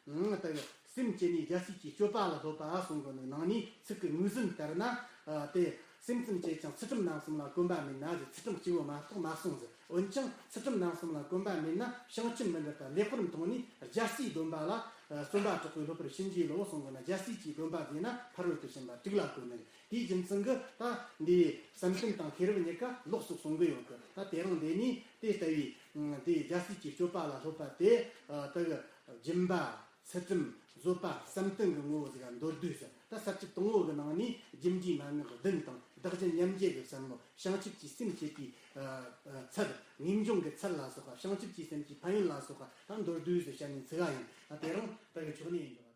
ནས། ད་སེམས་བསྐྱེད་ནས་རྒྱལ་སྲས་ཀྱི་སྤྱོད་པ་ལ་སློབ་པ་གསུང་གི་ནི་ནང་ནས་ཚིག་གི་ངོས་ཟིན་ལྟར་ན། དེ་སེམས་ཙམ་བསྐྱེད་ཀྱང་ཚུལ་ཁྲིམས་རྣམ་གསུམ་ལ་གོམས་པ་མེད་ན་ཟེར། ཚུལ་ཁྲིམས་གཅིག་པོ་མ་གཏོགས་མ་གསུངས་ཟེར། འོན་ཀྱང་ཚུལ་ཁྲིམས་རྣམ་གསུམ་ལ་གོམས་པ་མེད་ན་བྱང་ཆུབ་མི་འགྲུབ་པ་ལེགས་པར་མཐོང་ནས་རྒྱལ་སྲས་སྡོམ་པ་ལ་བརྩོན་པ་དྲག་པོས་སློབ་པར་བྱིན་གྱིས་རློབས་གསུང་གི་ན། རྒྱལ་སྲས་ཀྱི་སྡོམ་པ་དེས་ན་ཕ་རོལ་ཏུ་ཕྱིན་པ་དྲུག་ལ་བཀོད་ནས། དེའི་རྒྱུ་མཚན་གྱིས་ད་འདི་བསམ་གཏན་དང་ཤེས་རབ་གཉིས་ཀ་ལོགས་སུ་གསུང་གི་ཡོད་གི། ད་དེ་རིང་འདི་ནས་དེ་ལྟ་བུའི་འདི་རྒྱལ་སྲས་ཀྱི་སྤྱོད་པ་ལ་སློབ་པ་དེ་ད་གི་སྦྱིན་པ། ཚུལ་ཁྲིམས། བཟོད་པ། བསམ་གཏན་གྱི་ངོ་བོ་ཟིག་མདོར་བསྡུས་ཟེར། ད་ས་བཅད་དང་པོ་གི་ནང་ནས་སྒྱུ་འཕྲུལ་མན་ངག་བདུན་དང་། བདག་གཞན་མཉམ་བརྗེ་གི་བསམ་བློ། བྱང་ཆུབ་ཀྱི་སེམས་བསྐྱེད་པའི་ཚད། ངེས་འབྱུང་གི་ཚད་ལ་སོགས་པ། བྱང་ཆུབ་ཀྱི་སེམས་ཀྱི་ཕན་ཡོན་ལ་སོགས་པ་ད་མདོར་བསྡུས་སུ་བཤད་ནས་ཚིག་ག་ཡིན། ད་དེ་རིང་ད་གི་ཆོག་ནི་ཡིན་འགྲོ།